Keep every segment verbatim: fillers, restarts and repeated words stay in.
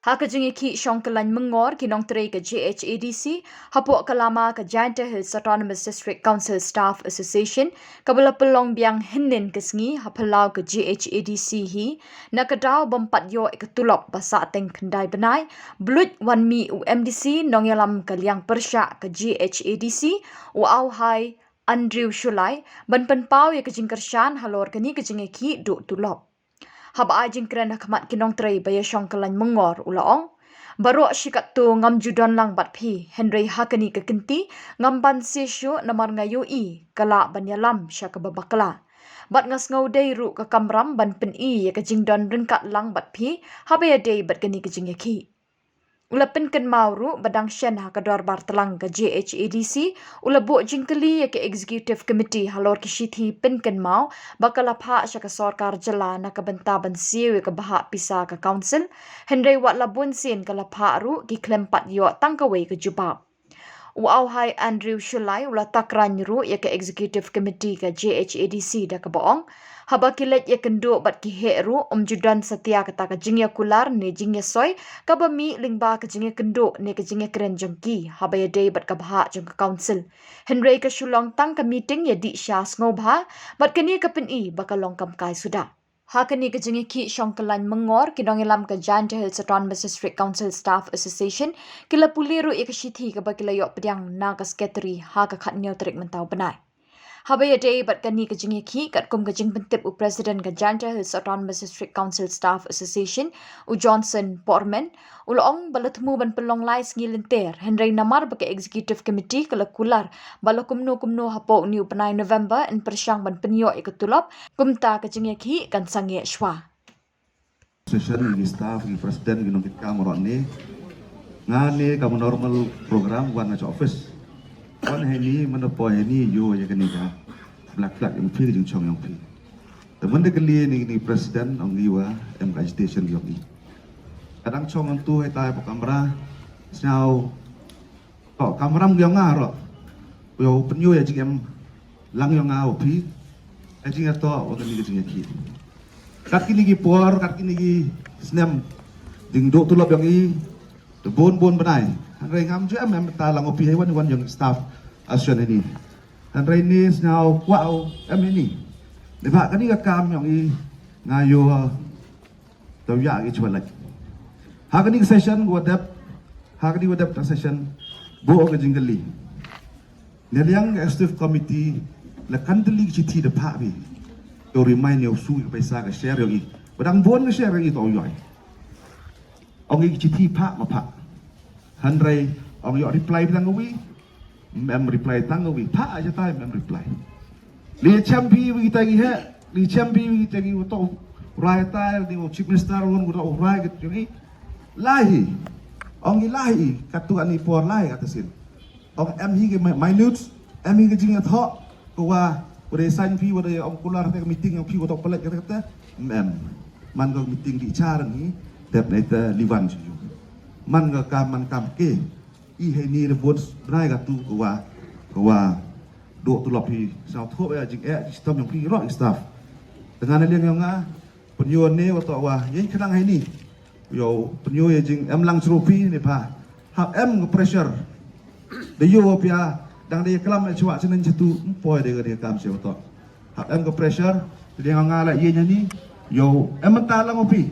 Ha ka jingïakhih shong kyllaiñ myngor ki nongtrei ka J H A D C hapoh ka lama ka Jaintia Hills Autonomous District Council Staff Association, kaba la pynlong biang hynnin ka sngi ha phyllaw ka J H A D C hi, na ka daw bym pat ïoh ïa ka tulop ba sahteng khyndai bnai, bluit wan mih u M D C nongïalam ka liang pyrshah ka J H A D C, u Auhai Andrew Shullai, ban pynpaw ïa ka jingkyrshan halor kane ka jingïakhih duh tulop. Haba ai jingkren ha khmat ki nongtrei ba ïa shong kyllaiñ myngor, u la ong: Baroh shi katto ngam ju don lang bad phi, hynrei ha kane ka kynti ngam banse shuh namar nga ïohi ka lah ban ïalam sha kaba bakla. Bad nga sngew dei ruh ka kamram ban pyni ïa ka jingdon ryngkat lang bad phi haba ïadei bad kane ka jingïakhih. U la pynkynmaw ruh ba dang shen ha ka dorbar tlang ka J H A D C, u la buh jingkylli ïa ka Executive Committee halor ki shithi pynkynmaw ba ka la phah sha ka sorkar jylla na ka bynta ban siew ïa ka bhah pisa ka Council, hynrei wat la bun sien ka la phah ruh ki khlem pat ïoh tang kawei ka jubab. U Auhai Andrew Shullai u la takraiñ ruh ïa ka Executive Committee ka J H A D C da kaba ong, haba ki leit ïakynduh bad ki heh ruh, ym ju don satia kata ka jingïakular ne jingïasoi kaba mih lyngba ka jingïakynduh ne ka jingïakren jong ki haba ïadei bad ka bhah jong ka Council. Hynrei ka shu long tang ka meeting ïadih sha sngewbha, bad kane ka pyni ba ka long kam kai suda. Ha kane ka jingïakhih shong kyllaiñ myngor, ki nongïalam ka Jaintia Hills Autonomous District Council Staff Association ki la pule ruh ïa ka shithi kaba ki la ïoh pdiang na ka Secretary ha ka khathynñiew tarik mynta u bnai. Haba ïadei bad kane ka jingïakhih, katkum ka jingpyntip u President ka Jaintia Hills Autonomous District Council Staff Association, u Johnson Porman, u la ong ba la thmu ban pynlong lai sngi lynter, hynrei namar ba ka Executive Committee ka la kular ba la kumno kumno hapoh une u bnai November yn pyrshang ban pynïoh ïa ka tulop, kumta ka jingïakhih kan sangeh shuwa. Session, ïa ki staff, ïa ki president, ïa ki nongkitkam baroh ne. Nga ne ka normal program wan na office. Wan heini, mynta poi heini, ïoh ïa kane ka black flag jong phi, ka jingshong jong phi. Te mynta kylli ïa kine ki president, ong ki wa em ka agitation jong ki. Ka dang shong hangtu haitai hapoh kamra, sñiaw. To, kamram jong nga ruh. Ïoh pynïoh ïa jingem lang jong nga u phi. Ka jingïatoh wa kane ka jingïakhih. Kat kine ki por, kat kine ki snem, jingduh tulop jong i, te bun bun bnai. Hynrei ngam ju em em ta lang u phi, hei wan wan jong staff association ini. Hynrei ne sñiaw kwah u em ini. Neibhah kane ka kam jong i, nga ïoh Tau ïa ki chwa lait. Ha kane ka session wa dep, ha kane wa dep ka session, buh ka jingkylli. Na liang ka executive committee, la kan tylli ki chithi da phah phi. Ïoh remind ïoh shu ka paisa ka share ïoh i. Ba dang bun ka share ïoh i to ïoh i. Ong i ki chithi phah ma phah. Hynrei ong ïoh reply tang wi. Mem reply tang wi. Phah aja tai mem reply. Li chem phi wi tai ki he. Li chem phi wi tai ki to rai tai li chief minister won ko rai ki. Lai hi. Ong i lai hi. Katu ani por lai kata sin. Ong em hi ki mi-, minutes. Em hi ki jing thoh. Ko wa. Ko dei sign phi wa dei ong kular te meeting ong phi ko to pelet kata kata. Mem. Man ko meeting di char ni. Dep nei te liwan shu. Man ko kam man kam ke. I hei ni rebut bnai katu ko wa, ko wa. Dok tulop hi, sñiaw thup ïa jingeh, jingshitom jong phi roh i staff. Te ngan liang jong nga, pynïoh ne wa to wa, ïa khnang hei ni. Ïoh, pynïoh ïa jingem lang sru phi ne pha. Hap em ka pressure. Da ïoh wa pia, dang da ïa klam ïa chwa chenen chitu, mpoi da ïa kam shu wa to. Hap em ka pressure, da liang nga la ïa nyani, ïoh em mynta lang u phi.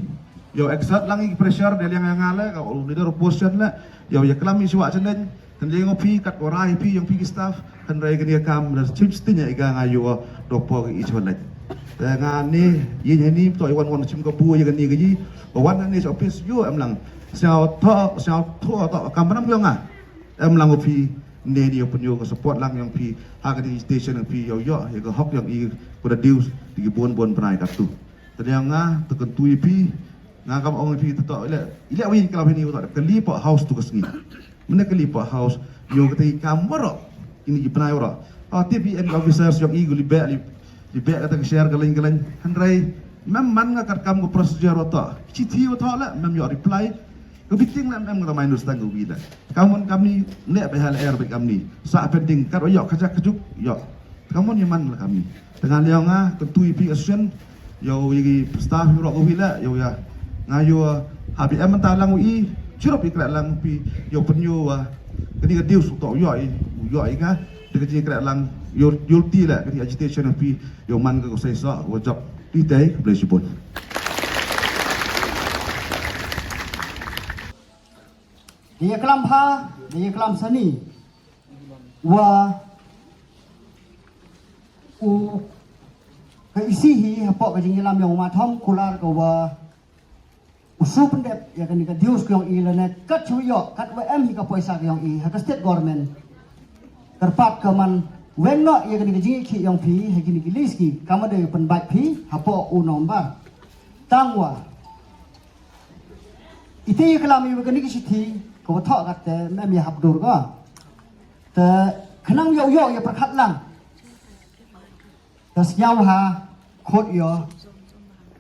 Ïoh exert lang i pressure, da liang nga la, ka u leader position la, ïoh ïa klam i chwa chalen, kan liang u phi, kat orai phi, ïoh phi ki staff, kan rai kan ïa kam, da chim stin ïa i ka nga ïoh, do po i chwa lek. Da nga ni, ïa nyani, to i wan wan chim ka bu, ïa kan ïa ka ji, wan ni sa office, ïoh em lang. Sñiaw to, sñiaw to, to, kam nam ïoh nga. Em lang u phi, ne ni u pynïoh ka support lang yong phi, ha ka di station yong phi, ïoh ïoh, ïa ka hok yong i, ko da dius, di ki bun bun bnai katu. Te ïa nga, te kyntu i phi, nga kam ong i phi, te to, ile, ile wi kala phi ni, to, ka li pa house tu ka sngi. Mene ka li pa house, ïoh ka te i kam waro, ini ki bnai waro. Ah, tip i en officers yong i, ko li be, li, li be kata ka share ka lain ka lain. Hynrei, mem man nga kat kam ko procedure waro. Chithi waro le, mem ïoh reply, Ka biting la em ka minus tang ka wi la. Ka mon kami ne ba hal er ba kami. Sa pending kat ïoh ka jak ka juk ïoh. Ka mon ïa man la kami. Tengah liang nga ka tui pi asen. Ïoh ïa ki staff ïoh ka wi la ïoh ïa. Nga ïoh Haba em mynta lang u i, chirup i khreh lang phi, ïoh pynïoh wa kani ka dius u toh u ïoh i, u ïoh i nga, da ka jingkhreh lang, ïoh, ïoh ti la kani agitation phi, ïoh man ka ko sai so, wa jop, ti tei, khublei shibun. Dia klam ha, dia klam sani, wa u ka isi hi, hapoh ka jingïalam ïong ma thom kular ka wa u shu pyndep ïa kani ka dius ka ïong i lane kat shu ïoh kat wa em hi ka poisa ka ïong i ha ka state government. Kyrpad ka man weng noh ïa kani ka jingïakhih ïong phi ha kini ki list ki ka ma dei pynbait phi hapoh u nombar. Tang wa ite ïa klam ïa kani ka shithi ka wa thoh kat te mem ïa hap dur ka. Te khnang ïoh ïoh ïa pyrkhat lang. Ka sngew ha khot ïa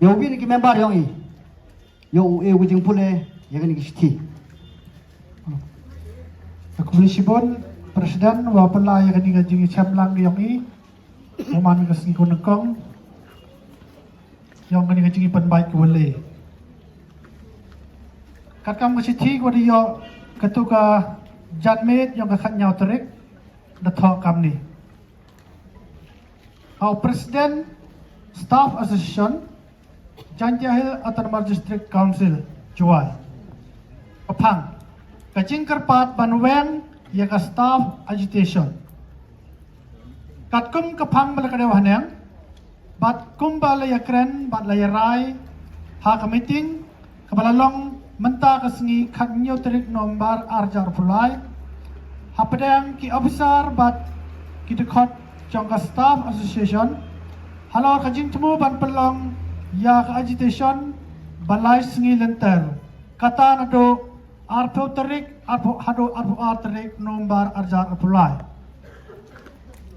ïa u win ki member ïong i ïa u e u jingpule ïa kani ki shithi. Ka khublei shibun President wa pala ïa kani ka jingchem lang ïong i u man ka sngi ku nyngkong ïong kani ka jingpynbait ku wale. Katkam ka shithi ku da ïoh katu ka janmiet ïong ka khatnyaw tarik da thoh kamni. Au President Staff Association Jaintia Hills Autonomous District Council, Jowai. Ka phang ka jingkyrpad ban weng ïa ka staff agitation. Katkum ka phang ba la ka dei haneng bad kumba la ïa kren bad la ïa rai ha ka meeting kaba la long mynta ka sngi khatnyaw tarik November arjar pulai. Hapdeng ki officer bad ki dkhot jong ka staff association halor ka jingthmu ban pynlong ïa ka agitation ba lai sngi lynter kata naduh arphew tarik arphew haduh arphew ar tarik November arjar pulai.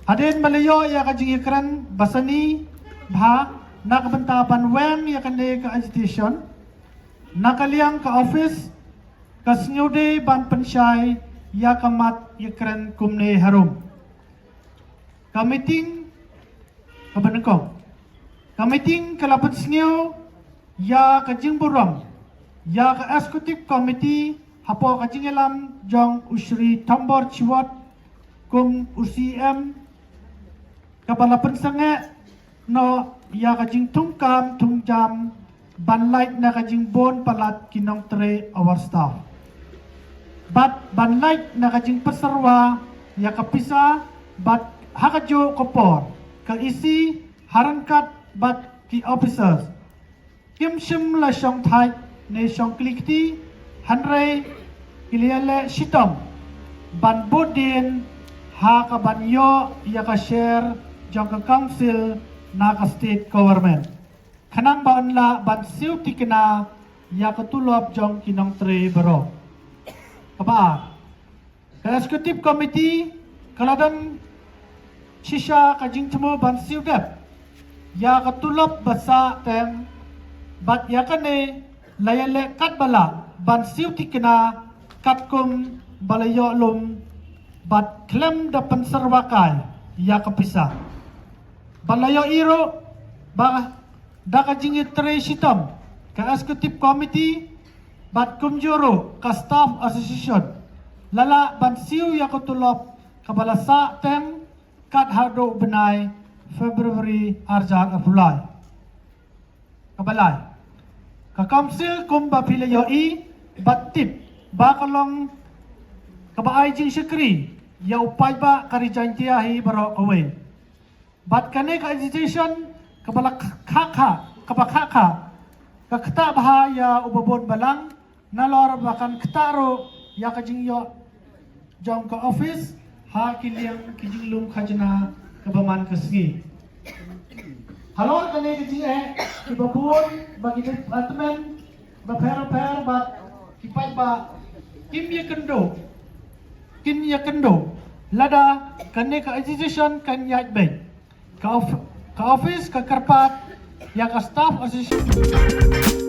Hadien ba la ïoh ïa ka jingïakren ba sani bha na ka bynta ban weng ïa kane ka agitation na ka liang ka office ka sngewdei ban pynshai ïa ka mat ïakren kumne harum. Ka meeting ka banyngkong ka meeting ka la pynsngew ïa ka jingburom ïa ka executive committee hapoh ka jingïalam jong u Shri Thombor Shiwat kum u C M kaba la pynsangeh noh ïa ka jingthungkam thungjam ban lait na ka jingbun palat ki nongtrei awar staff bad ban lait na ka jingpyrshah ïa ka pisa bad ha kajuh ka por ka isi ha ryngkat bad ki officers kim shym la shong thait ne shong klikti hynrei ki la leh shitom ban bud dien ha ka ban ïoh ïa ka share jong ka council na ka state government khnang ba yn lah ban siew tikna ïa ka tulop jong ki nongtrei baroh. Kaba ar ka executive committee ka la don shisha ka jingthmu ban siew dep ïa ka tulop ba sah teng bad ïa kane la ïa leh katba lah ban siew tikna katkum ba la ïoh lum bad khlem da pynsyrwa kai ïa ka pisa. Ba la ïoh i ruh ba da ka jingïatrei shitom ka executive committee bad kumjuh ruh ka staff association la lah ban siew ïa ka tulop kaba la sah teng kat haduh bnai February arjar arphew lai. Kaba lai ka council kumba phi la ïoh i bad tip ba ka long kaba ai jingshakri ïa u paidbah ka Ri Jaintia hi baroh kawei. Bad kane ka agitation kaba la kha kha kaba kha kha ka ktah bha ïa u babun balang nalor ba kan ktah ruh ïa ka jingïoh jong ka office ha ki liang ki jinglum khajna kaba man ka sngi. Halor kane ka jingeh ki babun ba ki department ba pher pher ba ki paidbah kim ïa kynduh kin ïa kynduh lada kane ka agitation kan ïaid beit. Ka, of, ka office ka kyrpad ïa ka staff association.